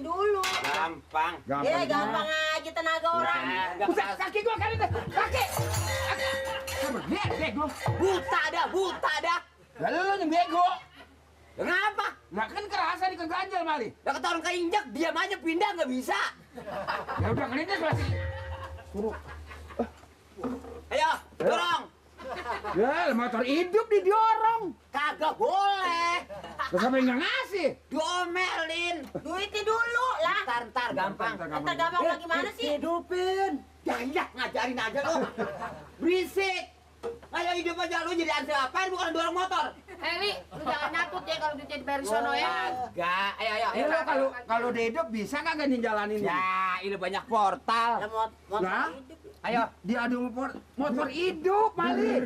duitnya dulu. Gampang. Ya gampang aja tenaga orang. Buset, kaki gua kali itu. Kaki. Bego. Buta dah. Lalu lu yang bego. Kenapa? Lah kan kerasa di keganjal mali. Lah kata orang keinjak, diam aja pindah nggak bisa. Ya udah kelindes masih. Suruh. Ayo, dorong. Ya, motor hidup didorong. Kagak boleh. Terus apa yang nggak ngasih? Diomelin. Duitnya dulu lah. Ntar gampang. Ntar gampang bagaimana sih? Hidupin. Ya ngajarin aja lo. Berisik. Ayo hidup aja lu jadi ansi apain bukan dorong motor. Li, lu jangan nyatut ya kalau duitnya dari sono ya. Kagak. Ayo. Ini lo kalau dia hidup bisa kagak nih jalanin? Ya, ini banyak portal. Motor Lah? hidup. Ayo. Dia adu motor hidup mali.